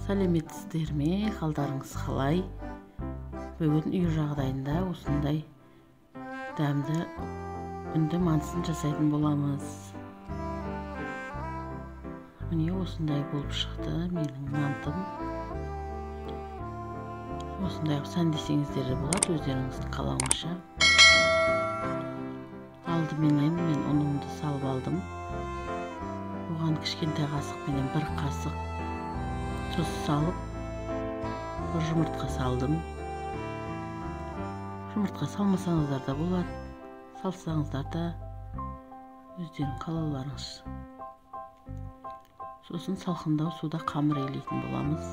Сәлеметсіздер ме, қалдарыңыз қалай? Бүгін үй жағдайында осындай дәмді үнді мантысын жасайтын боламыз. Міне осындай болып шықты менің мантым. Осындай қылып сәндесеңіздер де болады, өздеріңіздің қалауыңызша. Алдыменен мен ұнымды салып алдым. Оған кішкентай қасықпенен бір қасық тұз салып, бір жұмыртқа салдым. Жұмыртқа салмасаңыздар да болады, салсаңыздар да өздерің қалауларыңыз. Сосын салқындау суда қамыр илейтін боламыз.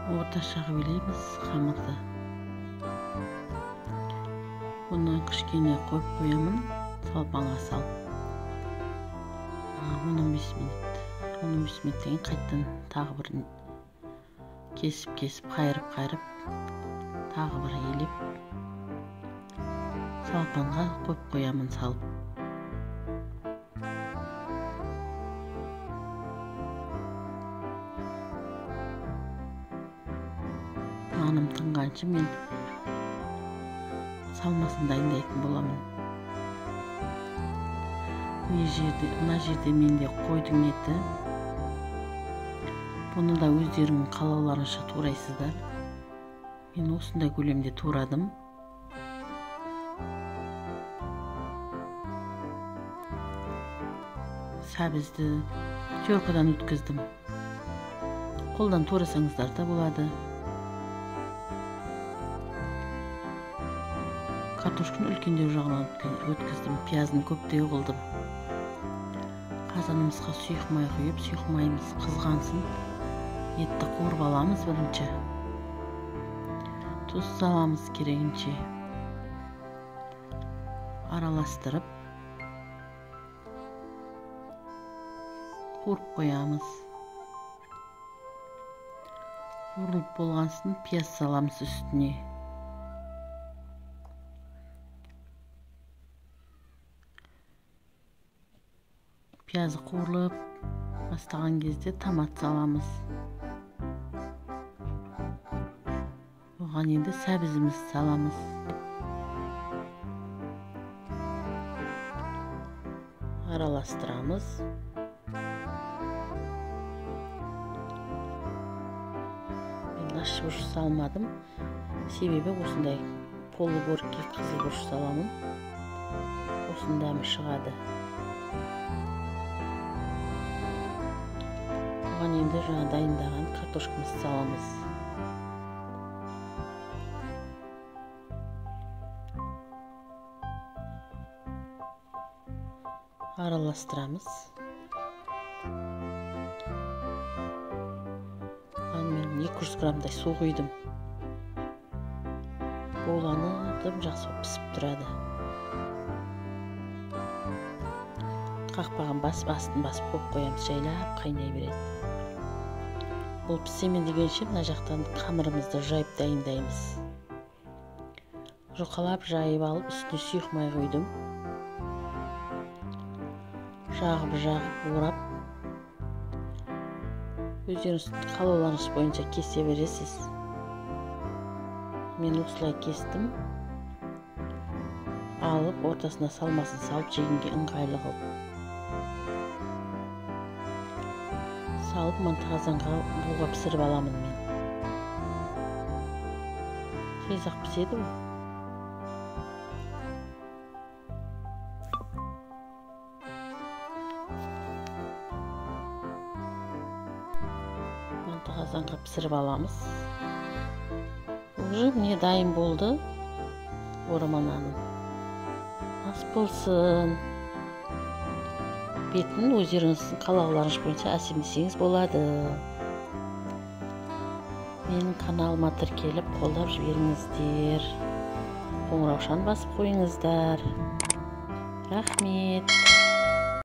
Орташа қылып илейміз қамырды. Бұны кішкене қойып қоямын, салпаңға салып. 10-15 минут. 10-15 минуттен кейін қайтадан тағы бір кесіп-кесіп, қайырып-қайырып, тағы бір елеп, салпанға қойып қоямын салып. Наным тынғанша мен салмасын дайындайтын боламын. Мына жерде менде қойдың еті. Бұны да өздеріңнің қалауларынша турайсыздар. Мен осындай көлемде турадым. Сәбізді теркадан өткіздім. Қолдан турасаңыздар да болады. Картошканы үлкендеу жағынан өткіздім, пиязын көптеу қылдым. Қазанымызға сұйық май құйып, сұйық майымыз қызғансын. Етті қуырып аламыз бірінші. Тұз саламыз керегінше. Араластырып қуырып қоямыз. Қуырылып болғансын пияз саламыз үстіне. Пиязы қуырылып бастаған кезде томат саламыз. Оған енді сәбізімізді саламыз. Араластырамыз. Мен ащы бұрыш салмадым, себебі осындай полугорький қызыл бұрыш саламын. Осының дәмі шығады. Оған енді жаңа дайындаған картошкамызды саламыз. Араластырамыз. Оған мен 200 граммдай су құйдым. Буланып, дым жақсы болып пісіп тұрады. Қақпағын басып, астын басып қойып қоямыз, жайлап қайнай береді. Бұл пісемен дегенше мына жақтан қамырымызды жайып дайындаймыз. Жұқалап жайып алып, үстіне сұйық май құйдым. Жағып-жағып орап, өздеріңіз қалауларыңыз бойынша кесе бересіз. Мен осылай кестім. Алып, ортасына салмасын салып, жегенге ыңғайлы қылып. Салып, манты қазанға буға пісіріп аламын мен. Тез-ақ піседі бұл. Манты қазанға пісіріп аламыз. Уже міне дайын болды орама наным. Ас болсын. Бетін өздеріңіздің қалауларыңыз бойынша әсемдесеңіз болады. Менің каналыма тіркеліп қолдап жіберіңіздер. Қоңыраушаны басып қойыңыздар. Рахмет.